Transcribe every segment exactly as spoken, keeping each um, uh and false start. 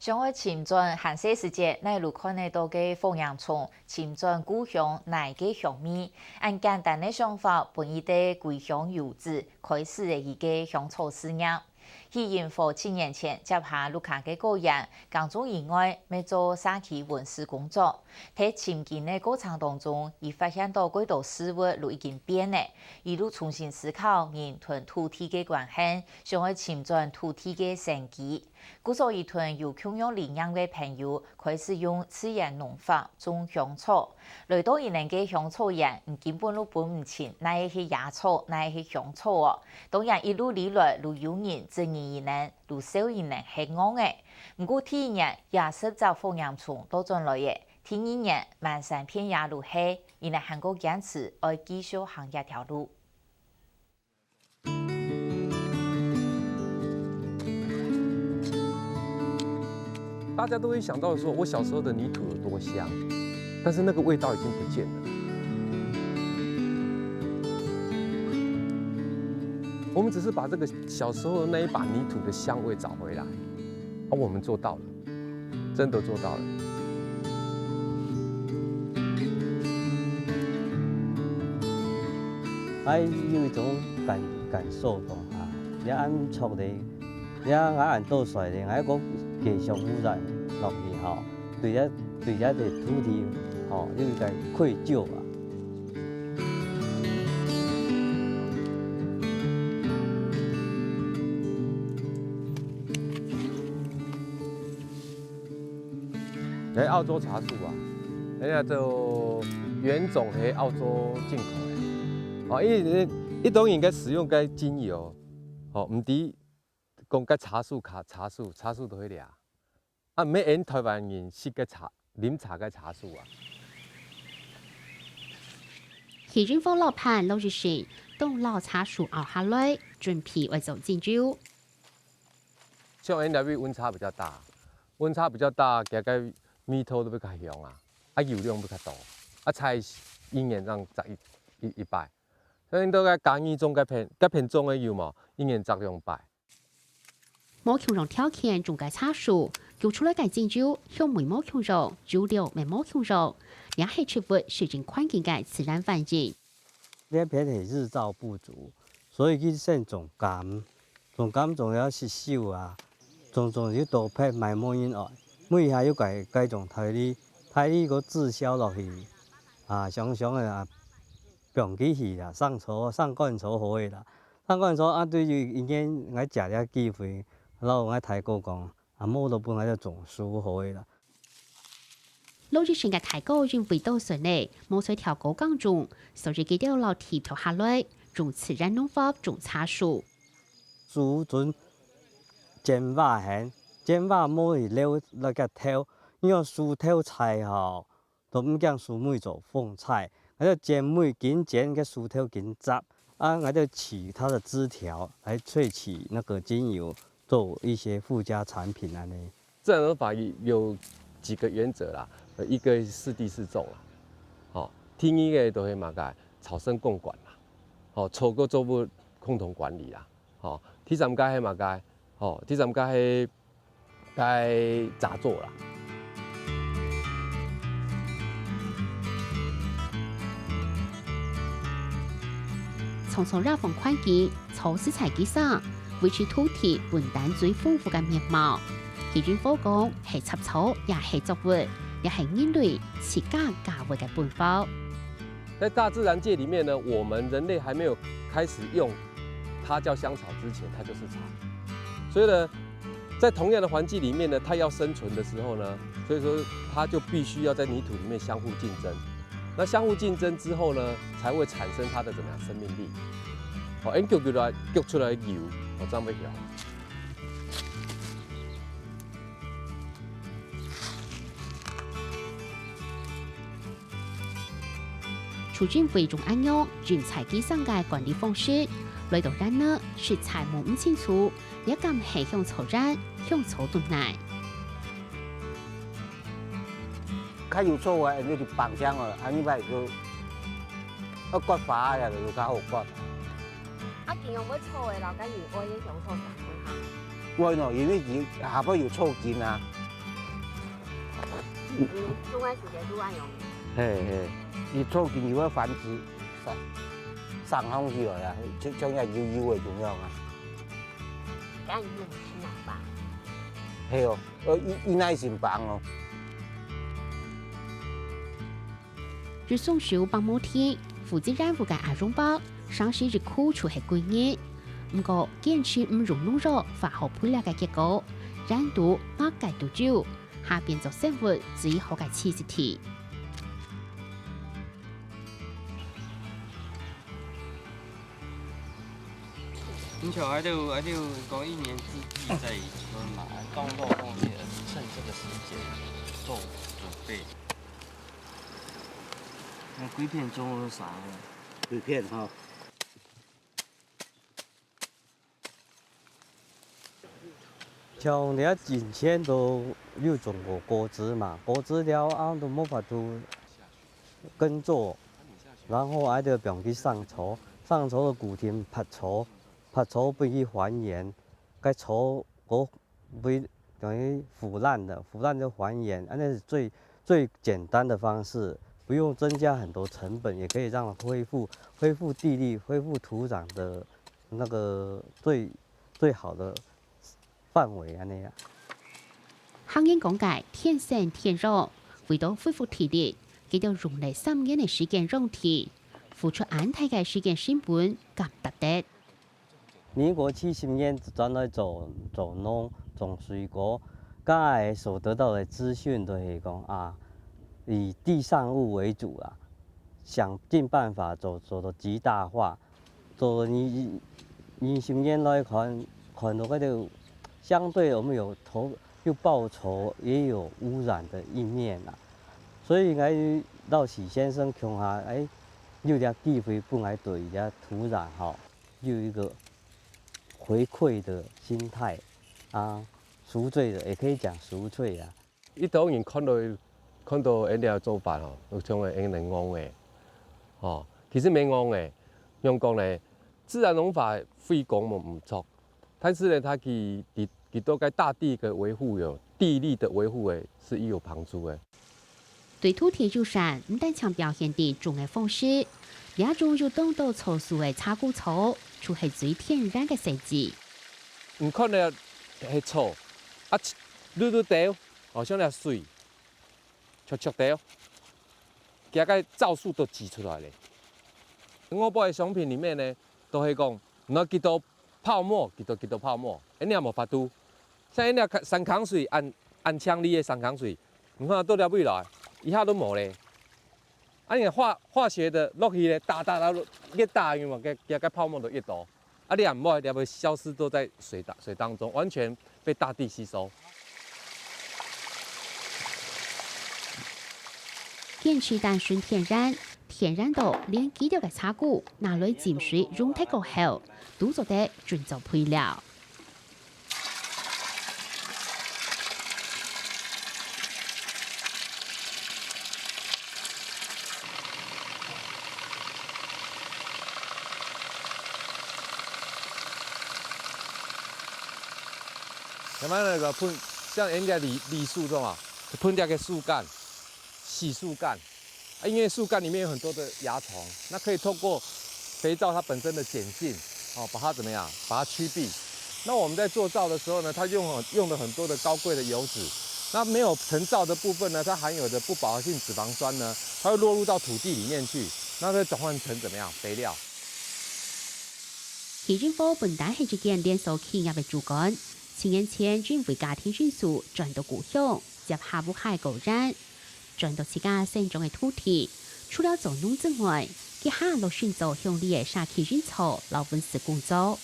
想愛尋轉還細時節哪路看得到个火焰蟲，尋轉故鄉哪个香味？恁簡單个想法，分一垤歸鄉遊子開始了一個香草事業。喜迎和七年前接下屋下个果園，耕種以外，乜做社區文史工作。在尋根个過程當中，佢發現到幾多事物都已經變了，佢就重新思考人同土地个關係，想愛尋轉土地个生機。 故所佢同有共樣理念个朋友開始用自然農法種香草。來到佢等个香草園，你根本就分毋清哪个係野草，哪个係香草哦。當然一路以來，就有人質疑佢等，就笑佢等係戇个。毋過第一年，幾十隻火焰蟲倒轉來了，第二年，滿山遍野就係，佢等還過堅持愛繼續行這條路。 大家都會想到說，我小時候的泥土有多香，但是那個味道已經不見了。我們只是把這個小時候那一把泥土的香味找回來，而我們做到了。 真的做到了。𠊎有一種感，感受講啊，你恁著咧，你𠊎恁多歲咧，𠊎還繼續污染落去吼，對這，對這个土地吼，有一個愧疚啊。 係澳洲茶樹啊，人家就原種係澳洲進口个。哦，因為一種人个使用个精油，哦，毋知講个茶樹卡，茶樹，茶樹都會了。啊，毋係𠊎等臺灣人食个茶，啉茶个茶樹啊。喜迎和老伴羅一成，當老茶樹拗下來，準備愛做精油。 像𠊎這位溫差比較大，溫差比較大，佢个味道都會較香啊，啊油量會較多，啊採一年正摘一，一，一擺。所以都該加二種該品，該品種个有無？一年摘兩擺。無共樣條件種个茶樹，做出來个精油香味無共樣，油量乜無共樣，也係植物適應環境个自然反應。 這片係日照不足，所以佢先種柑，種柑種了失收啊，種種又倒忒，賣無人愛，尾下又改，改種大梨，大梨个滯銷落去，啊，想想个啊，放佢去啦，送草，送罐草好个啦，送罐草啊，對於一年𠊎借這機會，摎𠊎大哥講， 啊，無就分𠊎兜種樹好个啦。羅一成个大哥因為多孫仔，無在條溝耕種，所以佢兜摎地跳下來，用自然農法種茶樹。樹種剪伐絚，剪伐無去留該个頭，你看樹頭採吼， 都毋驚樹尾做風吹，𠊎兜剪尾緊剪，該樹頭緊摘，啊，𠊎兜取它的枝條來萃取那個精油，做一些附加產品恁呢。自然農法有幾個原則啦，呃，一個是適地適種啦，吼，第二個就係麼个，草生共管啦，吼，草跟作物共同管理啦，吼，第三個係麼个，吼，第三個係 該雜作啦。創造這方環境，草食在地生，維持土地本旦最豐富个面貌。喜迎和講係插草，也係作物，也係人類自家家園个本法。在大自然界裡面呢，我們人類還沒有開始用它叫香草之前，它就是草。所以呢， 在同樣的環境裡面呢，它要生存的時候呢，所以說它就必須要在泥土裡面相互競爭。那相互競爭之後呢，才會產生它的怎麼樣生命力？哦，恁樣焗出來，焗出來个油，哦，正會香。 就因為用恁樣因材施教个管理方式，來到今呢，實在摸毋清楚，這敢係香草園、香草肚泥。較有草个，恁樣就放淨哦，恁樣擺就，愛割花啊，就較好割。啊，經常會草个，摎該有愛个香草相分下。會喏，因為佢下背有草根啊。嗯，種个時節就恁樣。嘿嘿，佢做緊有个繁殖，生生上去了呀，就像遐幼幼个樣啊。該你就毋去拿吧。嘿哦，呃，佢佢耐心幫哦。 佢雙手挷無停，負責任務个阿榮伯，成時一顧就係幾日。毋過，堅持毋用農藥化學肥料个結果，莧都擘个都走，下變做生物最好个棲息地。你像𠊎兜，𠊎兜講一年四季在宜春嘛，種落種，趁這個時節做準備。 那歸片種了啥呢？歸片哈。像你看以前都有種過果子嘛，果子了後都無法度耕作，然後還得放去上草，上草个固定拔草，拔草分佢還原，該草个 會等於腐爛的，腐爛就還原，啊，那是最最簡單的方式，不用增加很多成本，也可以讓它恢復恢復地力、恢復土壤的那個最最好的範圍啊那樣。客人講个天生天養，為到恢復體力，佢兜用了三年个時間養地，付出恁大个時間成本，敢值得？ 民國七十年轉來做做農，種水果，該所得到的資訊都係講啊，以地上物為主啊，想盡辦法做做到極大化，做二二十年來看，看到該兜相對我們有投有報酬，也有污染的一面啊。所以𠊎摎許先生共下，哎，有這機會分𠊎對這土壤吼， 有一個回饋的心態啊，贖罪的，也可以講贖罪啊。一般人看到看到𠊎兜个做法吼，就像𠊎兜戇个，吼，其實無戇个。仰講呢？自然農法費工無毋著，但是呢，佢佢佢對該大地个維護有地力的維護誒，是有幫助个。 對土地友善，毋單淨表現在種个方式，這種有當多草素个茶鈷草，就係最天然个設計。你看這係草，啊，綠綠豆，好像這水，赤赤豆，佢个酵素都擠出來咧。外包个商品裡面呢，都係講，你幾多泡沫，幾多幾多泡沫，恁樣無法度。像恁樣山康水，恁恁強力个山康水， 你看到這位來，一下都無咧。啊，你化化學的落去咧，打打打，越打有無？該該該泡沫都越多。啊，你也毋會，你也會消失都在水當水當中，完全被大地吸收。堅持單純天然，天然到連幾條个茶鈷拿來浸水溶忒過後，都做得準做肥料。 像𠊎兜个噴，像人家梨梨樹種啊，噴這個樹幹，洗樹幹。 啊，因為樹幹裡面有很多的蚜蟲，那可以透過肥皂它本身的鹼性，哦，把它怎麼樣，把它驅避。那我們在做皂的時候呢，它用很用了很多的高貴的油脂，那沒有成皂的部分呢，它含有的不飽和性脂肪酸呢，它會落入到土地裡面去，那會轉換成怎麼樣，肥料。喜仁科本來係一間連鎖企業个主管，七年前因為家庭因素轉到故鄉，接下屋下个果園。 轉到自家生長个土地，除了做農之外，佢還落心做鄉里个社區營造摎文史工作。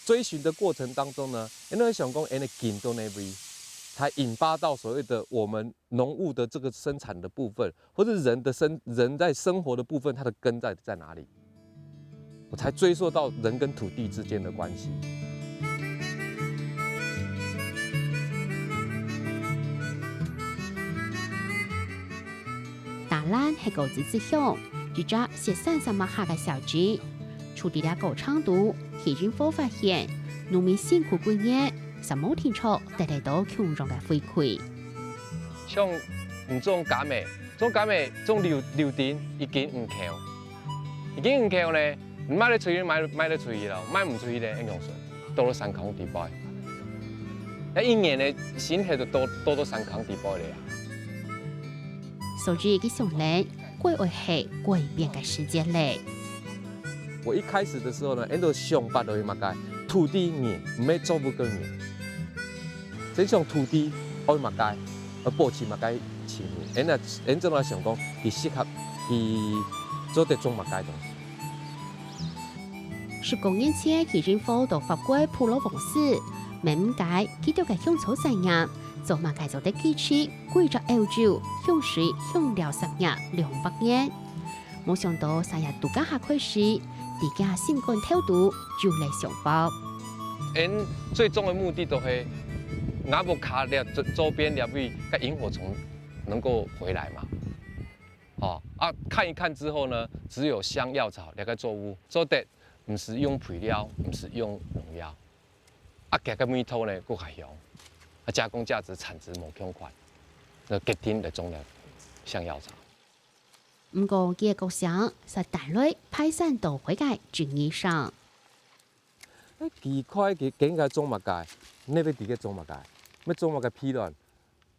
追尋的過程當中呢，因為想講，因為緊到那位，才引發到所謂的我們農務的這個生產的部分，或者人的生人在生活的部分，它的根在在哪裡？ 我才追溯到人跟土地之間的關係。打蘭係果子之鄉，一隻雪山山脈下个小鎮。除了這個程度，喜仁科發現，農民辛苦幾年，煞無定著得來到共樣个回饋。像毋種柑仔，種柑仔，種柳柳丁，已經毋夠，已經毋夠呢，賣得出去，賣賣得出去咯，賣毋出去呢，恁樣算，倒落山坑底背。該一年个心血都倒倒到山坑底背了啊。所以佢想咧，過會係改變个時節咧。我一開始的時候呢，𫣆兜想法就係麼个，土地人，毋係作物个人。 這種土地愛麼个，愛保持麼个情形，𫣆啊，𫣆正來想講，佢適合，佢做得種麼个東西。十過年前，許仁福到法國普羅旺斯，問𫣆兜个香草產業，做麼个做得支持，規隻歐洲香水香料產業兩百年。 無想到，從這度假下開始，自家心肝頭肚就來想法。𫣆最終个目的就係，𠊎屋下這周周邊這位个螢火蟲能夠回來嘛。哦，啊，看一看之後呢，只有香藥草這個作物做得，毋使用肥料，毋使用農藥，啊，佢个味道呢，更加香，啊，加工價值、產值無共款，就決定來種了香藥草。 毋過，佢个角色係帶來排山倒海个爭議聲。哎，奇怪，佢，佢應該種麼个？你會知佢種麼个？愛種麼个屁卵？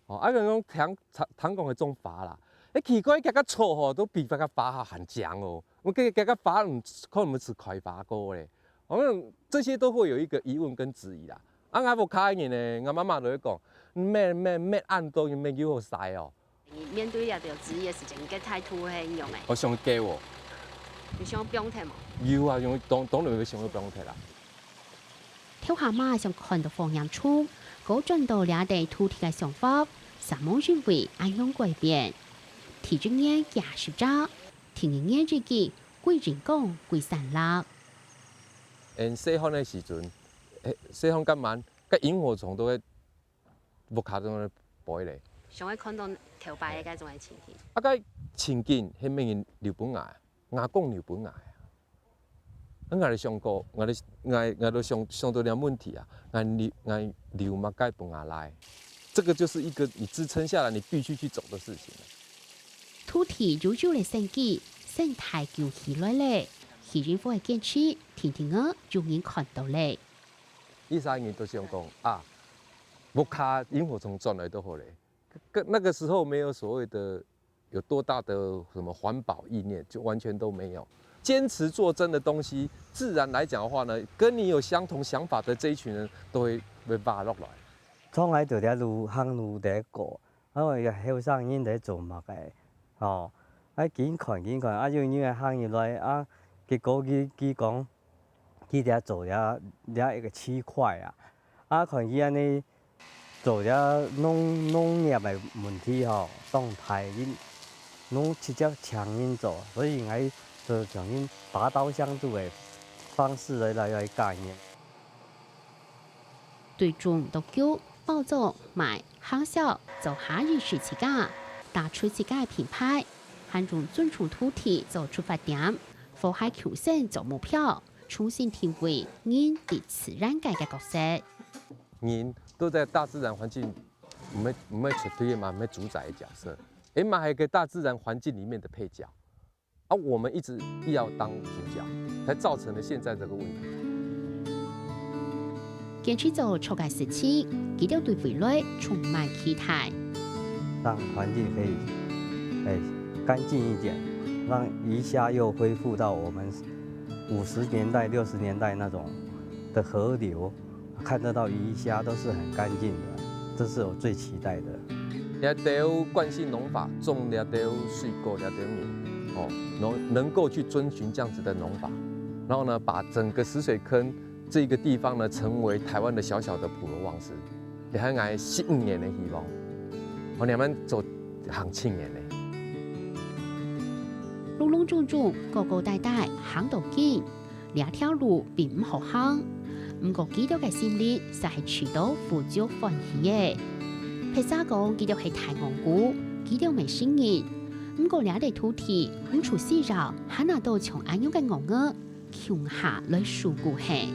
哦，啊，人講聽，聽，聽講係種花啦。哎，奇怪，佢个草吼，都比別个花還，還靚哦。我佢，佢个花，嗯，可能係開花過咧。我們這些都會有一個疑問跟質疑啦。啊，𠊎屋下个人呢，𠊎媽媽就會講，乜，乜，乜恁多，乜有好曬哦。 你面對這條質疑个時節，你个態度係仰仔？𠊎想佢嫁哦。你想放忒無？有啊，有，當，當然會想要放忒啦。頭下嘛想看到火焰蟲，過轉到這塊土地个想法，煞無因為恁樣改變。第一年幾十隻，第二年已經歸人工、歸產量。𫣆細漢个時陣，嘿，細漢該滿，該螢火蟲都會 屋下都在飛咧。想愛看到頭擺个該種个情形。啊，該情景係麼人留分𠊎，阿公留分𠊎啊。啊，𠊎就想過，𠊎就，𠊎，𠊎就想，想到這問題啊，𠊎留，𠊎留麼个分吾倈？這個就是一個你支撐下來，你必須去走的事情啊。土地又有了生機，生態救起來咧，許仁福个堅持，定定仔有人看到咧。 一儕人都想講啊，屋下螢火蟲轉來都好咧。那，那個時候沒有所謂的有多大的什麼環保意念，就完全都沒有。堅持做真的東西，自然來講的話呢，跟你有相同想法的這一群人都會被挖落來。從來就在路，行路在過， 啊，有後生人在做麼个？吼，啊，緊看緊看，啊，有人行入來，啊，結果佢，佢講，佢在做這，這一個區塊啊，啊，看佢恁呢做這農，農業个問題吼，當大，佢攏直接請人做，所以𠊎就像用拔刀相助个方式來，來，來概念。 對種到久，包裝、賣、行銷，做下一時自家，打出自家个品牌，還用尊重土地做出發點，和諧共生做目標，重新定位人在自然界个角色。人都在大自然環境，毋係，毋係絕對嘛，毋係主宰的角色，也嘛係一個大自然環境裡面的配角。 啊，我們一直要當主角，才造成了現在這個問題。堅持做著个事情，佢兜對未來充滿期待。讓環境可以，哎，乾淨一點，讓魚蝦又恢復到我們五十年代、六十年代那種的河流，看得到魚蝦都是很乾淨的，這是我最期待的。 這兜慣性農法，種這兜水果，這兜人，哦，能，能夠去遵循這樣子的農法，然後呢，把整個石水坑這個地方呢，成為台灣的小小的普羅旺斯，這係𠊎十五年的希望。哦，你們做行七年呢。攏攏總總，高高低低，行到今， 這條路並毋好行，毋過佢兜个心力煞係試著富足歡喜个。別儕講佢兜係大戇牯，佢兜毋承認。毋過這塊土地，毋出需要，還拿到像恁樣个戇仔，共下來數據係。